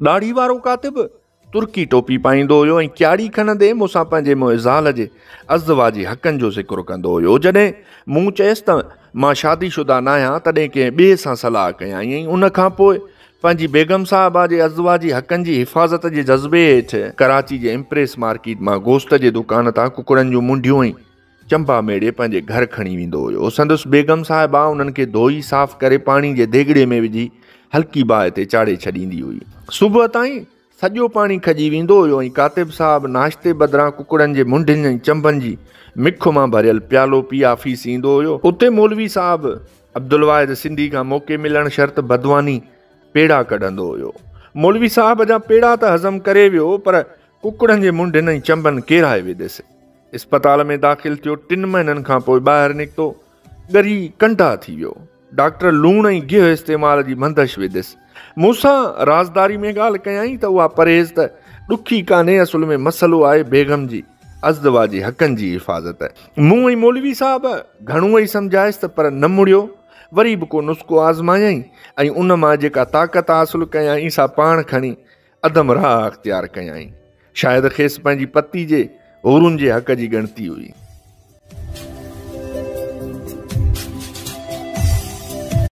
ڏاڙهي وارو ڪاتب ترڪي ٽوپي پائيندو هيو ۽ ڪياڙي کڻندي مون سان پنهنجي منهن زال جي ازدواجي حقن جو ذڪر ڪندو هيو. جڏهن مون چيس ته مان شادي شده ناهيان تڏهن ڪنهن ٻئي سان صلاح ڪيائين ۽ ان کان پوء پنهنجي بيگم صاحبه جي ازدواجي حقن جي حفاظت جي جذبي هيٺ ڪراچي جي ايمپريس مارڪيٽ مان گوشت جي دڪان تان ڪڪڙن جون منڍيون ۽ چنبا ميڙي پنهنجي گهر کڻي ويندو هيو. سندس بيگم صاحبه انهن کي ڌوئي صاف ڪري پاڻي جي ديڳڙي ۾ وجهي هلڪي باهه تي چاڙهي ڇڏيندي هئي. صبح تائين سڄو پاڻي کڄي ويندو هيو ۽ ڪاتب صاحب ناشتي بدران ڪڪڙن جي منڍين ۽ چنبن جي مک مان ڀريل پيالو پي آفيس ايندو هيو. اتي مولوي صاحب عبدالواحد سنڌي کان موقعي ملڻ شرط بدواني پيڙا ڪڍندو هيو. مولوي صاحب جا پيڙا ته هضم ڪري ويو پر ڪڪڙن جي منڍين ۽ چنبن ڪيرائي وڌس. اسپتال ۾ داخل ٿيو، ٽن مهينن کان پوء ٻاهر نڪتو، ڳري ڪنڊا ٿي ويو. ڊاڪٽر لوڻ ۽ گيهه استعمال جي مندش وڌس. مون سان رازداري ۾ ڳالهه ڪيائين ته اها پرهيز ته ڏکي ڪانهي، اصل ۾ مسئلو آهي بيگم جي ازدواجي حقن جي حفاظت. مون ۽ مولوي صاحب گهڻو ئي سمجهايس ته پر نه مڙيو. وري به ڪو نسخو آزمايائين ۽ ان مان جيڪا طاقت حاصل ڪيائين سا پاڻ کڻي عدم راهه اختيار ڪيائين. شايد کيس پنهنجي پتي جي حورن جي حق جي ڳڻتي هئي.